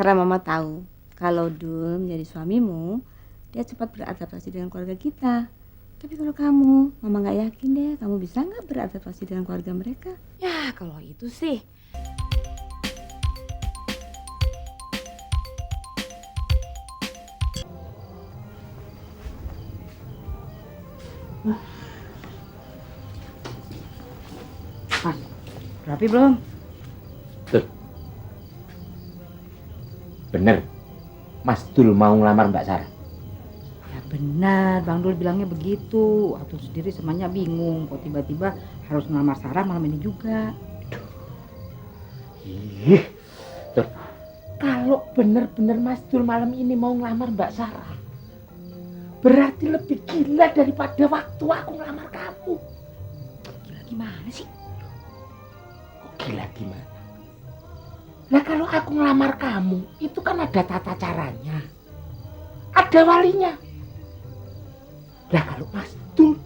Karena mama tahu kalau Dul menjadi suamimu, dia cepat beradaptasi dengan keluarga kita. Tapi kalau kamu, mama nggak yakin deh, kamu bisa nggak beradaptasi dengan keluarga mereka? Ya kalau itu sih. Mas, rapi belum? Tuh. Bener, Mas Dul mau ngelamar Mbak Sarah. Ya benar, Bang Dul bilangnya begitu. Atau sendiri semuanya bingung, kok tiba-tiba harus ngelamar Sarah malam ini juga. Ih, tuh. Kalau bener-bener Mas Dul malam ini mau ngelamar Mbak Sarah, berarti lebih gila daripada waktu aku ngelamar kamu. Gila gimana sih? Kok gila gimana? Nah kalau aku ngelamar kamu, itu kan ada tata caranya. Ada walinya. Lah kalau Mas Dul,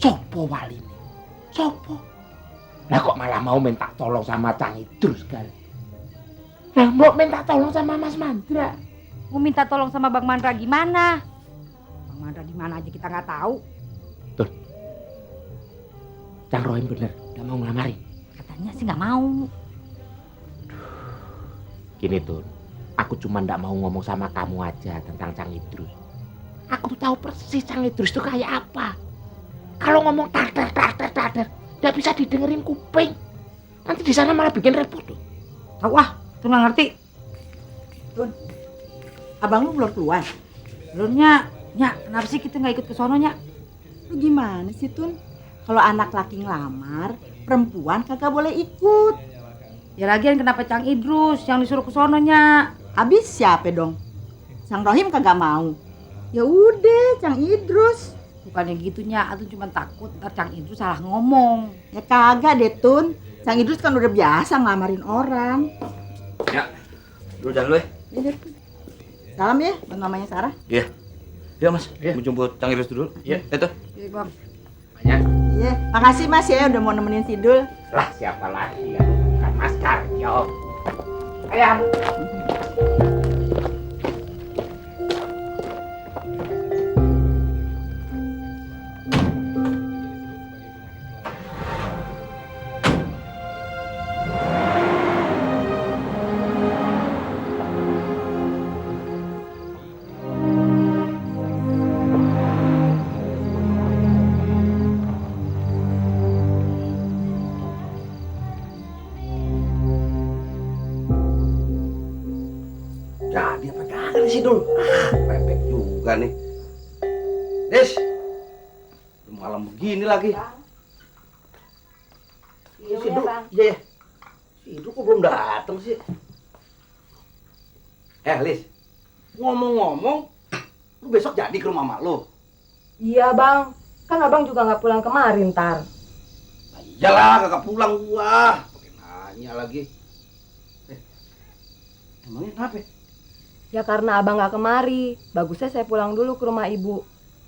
sopo walinya? Sopo? Lah kok malah mau minta tolong sama Cang Idrus sekali? Lah mau minta tolong sama Mas Mandra? Mau minta tolong sama Bang Mandra gimana? Bang Mandra di mana aja kita nggak tahu. Tuh, Cang Rohim bener, udah mau ngelamarin. Katanya sih nggak mau. Gini tuh, aku cuma ndak mau ngomong sama kamu aja tentang Cang Idrus. Aku tahu persis Cang Idrus itu kayak apa. Kalau ngomong tarder, nggak bisa didengerin kuping. Nanti di sana malah bikin repot tuh. Tahu ah, tuh nggak ngerti. Tun, abang lu belum keluar. Belumnya, Nyak, kenapa sih kita nggak ikut ke sono, Nyak? Lu gimana sih, Tun? Kalau anak laki ngelamar, perempuan kagak boleh ikut. Ya lagian kenapa Cang Idrus yang disuruh ke sono, Nyak? Habis siapa dong? Sang Rohim kagak mau. Ya udah, Cang Idrus. Bukannya gitu, Nyak, aku cuma takut ntar Cang Idrus salah ngomong. Ya kagak deh, Tun. Cang Idrus kan udah biasa ngelamarin orang. Ya, dulu jalan dulu ya. Iya, Tun. Salam ya buat mamanya Sarah. Iya. Iya mas, Iya. mau jemput Cang Idrus dulu. Iya. Itu. Iya, Bang. Banyak. Iya, makasih Mas ya udah mau nemenin Sidul. Lah siapa lagi ya? Bukan Mas Karyo. Ayam. Jadi apa kagak nih Sidul? Pepek juga nih. Des, udah malam begini lagi. Sidul, iya ya. Sidul kok belum datang sih? Lis, ngomong-ngomong, lu besok jadi ke rumah mak lu? Iya bang, kan abang juga nggak pulang kemarin tar. Nah, iyalah, kagak pulang gua. Pakai nanya lagi. Emangnya kenapa? Ya karena abang nggak kemari, bagusnya saya pulang dulu ke rumah ibu.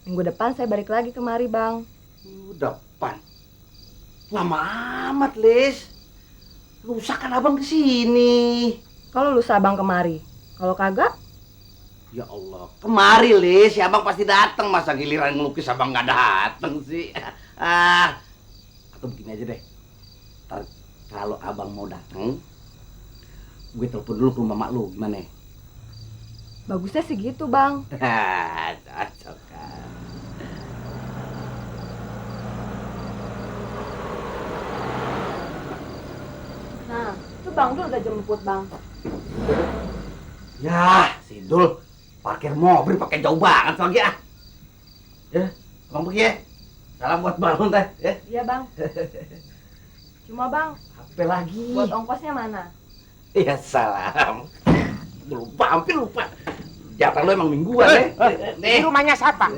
Minggu depan saya balik lagi kemari bang. Depan. Lama amat, Lis. Lusa kan abang kesini. Kalau lusa abang kemari, kalau kagak, Ya Allah, kemari Lis, si abang pasti datang. Masa giliran ngelukis abang nggak datang sih? Atau begini aja deh. Ntar kalau abang mau datang, gue telepon dulu ke rumah mak lu, gimana? bagusnya sih gitu bang. Cocok kan. Nah, itu bang Dul udah jemput bang. Ya, Sidul, parkir mobil pakai jauh banget lagi ah. Ya, abang pergi ya. Salam buat balon teh, ya. Iya bang. Cuma bang, Apa lagi? buat ongkosnya mana? Iya salam. Hampir lupa. Jatah lo emang mingguan deh. Ini rumahnya siapa?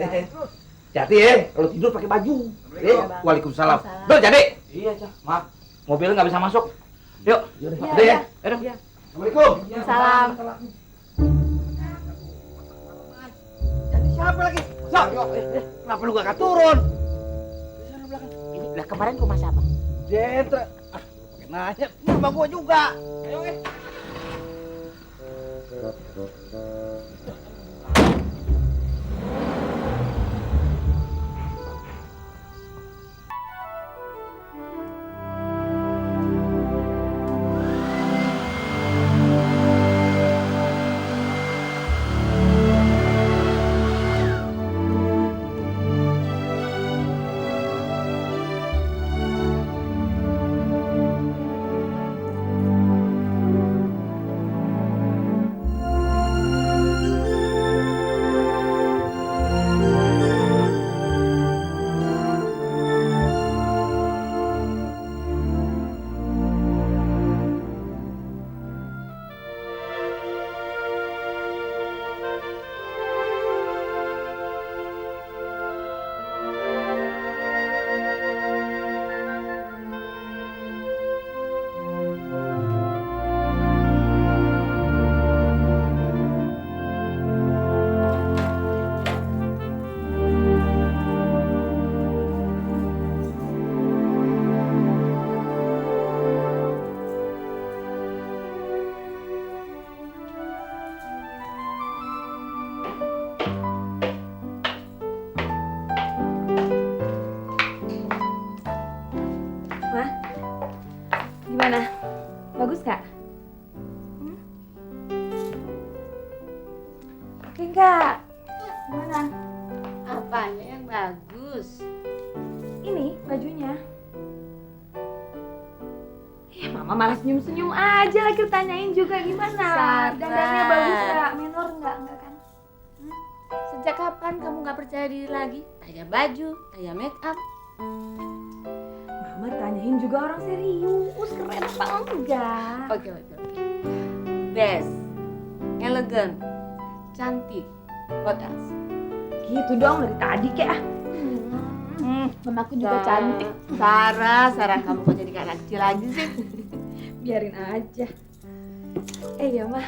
Jadi ya, kalau tidur pakai baju. Bang. Waalaikumsalam. Waalaikumsalam. Dul jadi. Iya cah, maaf. Mobilnya nggak bisa masuk. Yuk. Iya, Udah ya. iya. Ayo. Iya. Assalamualaikum. Salam. Jadi siapa lagi? Sok. Kenapa lu gak turun? Ini lah kemarin rumah siapa? Jentra. Pakai nanya. Ini rumah gua juga. Ayo. Gimana? Bagus gak? Oke nggak? Gimana? Apanya yang bagus? Ini bajunya. Mama malah senyum-senyum aja lagi tanyain juga gimana. Sarah. Dandannya bagus nggak? Menor nggak kan? Sejak kapan kamu nggak percaya diri lagi? Tanya baju, tanya make up. Mama tanyain juga orang serius, keren apa enggak? Oke. Best, elegan, cantik. What else? Gitu dong dari tadi kayak. Mamaku juga cantik. Sarah, kamu kok jadi kayak anak kecil lagi sih? Biarin aja. Ya mah.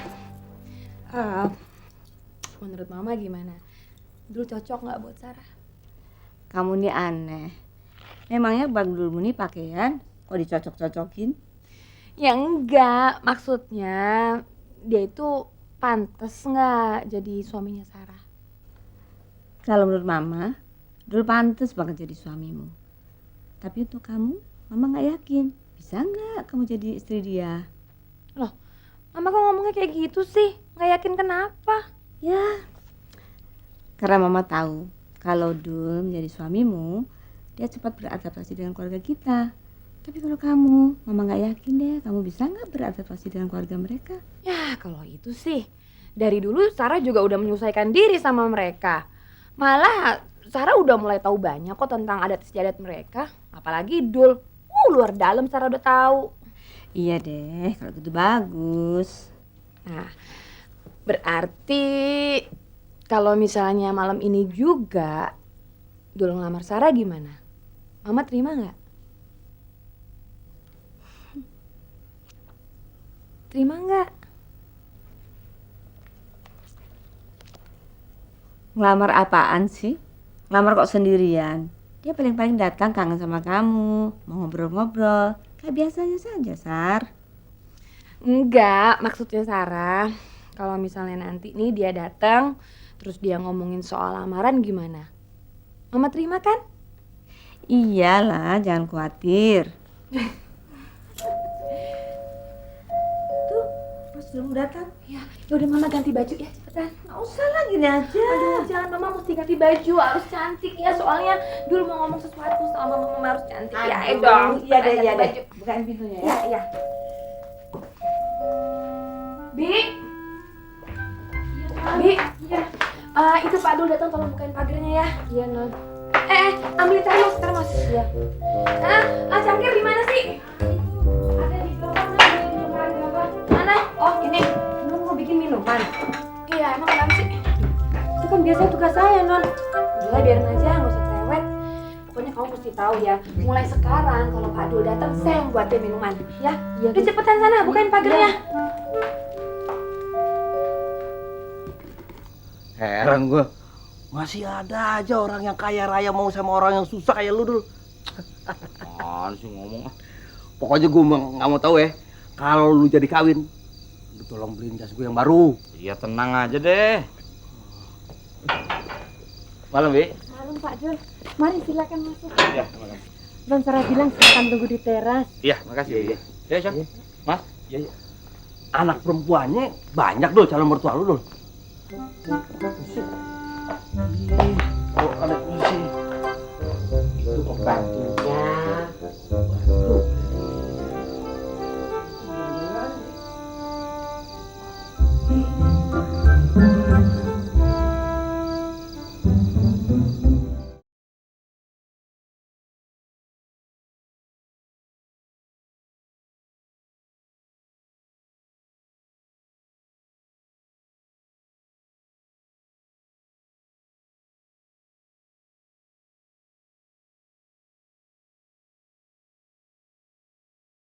Menurut mama gimana? Dulu cocok nggak buat Sarah? Kamu nih aneh. Memangnya Bang Dulmu nih pakaian kok dicocok-cocokin? Ya enggak, maksudnya dia itu pantas nggak jadi suaminya Sarah? Kalau menurut Mama, Dul pantas banget jadi suamimu. Tapi untuk kamu, Mama nggak yakin. Bisa nggak kamu jadi istri dia? Loh, Mama kok ngomongnya kayak gitu sih? Nggak yakin kenapa? Ya, karena Mama tahu kalau Dul menjadi suamimu, dia cepat beradaptasi dengan keluarga kita. Tapi kalau kamu, Mama nggak yakin deh, kamu bisa nggak beradaptasi dengan keluarga mereka? Ya kalau itu sih, dari dulu Sarah juga udah menyesuaikan diri sama mereka. Malah Sarah udah mulai tahu banyak kok tentang adat istiadat mereka. Apalagi Dul, luar dalam Sarah udah tahu. Iya deh, kalau gitu bagus. Nah, berarti kalau misalnya malam ini juga Dul ngelamar Sarah gimana? Mama terima nggak? Terima nggak? Ngelamar apaan sih? Ngelamar kok sendirian? Dia paling-paling datang kangen sama kamu, mau ngobrol-ngobrol. Kayak biasanya saja, Sar. Enggak, maksudnya Sarah, kalau misalnya nanti nih dia datang, terus dia ngomongin soal lamaran gimana? Mama terima kan? Iyalah, jangan khawatir. Tuh, Mas belum datang. Ya udah Mama ganti baju ya, cepetan. Nggak usah lah, gini aja. Aduh, jangan Mama mesti ganti baju, harus cantik ya. Soalnya dulu mau ngomong sesuatu sama Mama harus cantik. Ya, dong. Iya deh, Ganti iya deh. baju. Bukain pintunya ya. Iya. Bi. Bi. Iya. Itu Pak Dul datang, tolong bukain pagarnya ya. Iya, Non. Ambil termos. Iya. Cangkir di mana sih? Ada di bawah, Mana? Oh, ini. Lu mau bikin minuman? Iya, emang kenapa sih? Itu kan biasanya tugas saya, Non. Udah, biarin aja, nggak usah cerewet. Pokoknya kamu mesti tahu ya, mulai sekarang kalau Pak Dul datang, saya yang buat dia minuman, ya? Iya. Udah cepetan sana, bukain pagarnya. Heran gue, masih ada aja orang yang kaya raya mau sama orang yang susah kayak lu dulu. Apaan sih ngomong? Pokoknya gue nggak mau tahu ya, kalau lu jadi kawin, lu tolong beliin jas gue yang baru. Iya tenang aja deh. Malam, Bi. Malam Pak Dul. Mari silakan masuk. Iya, terima kasih. Bang Sarah bilang silakan tunggu di teras. Iya, makasih. Iya. Ya, Syam. Mas. Iya, iya. Anak perempuannya banyak Dul, calon mertua lu Dul. Oh, ada di sini.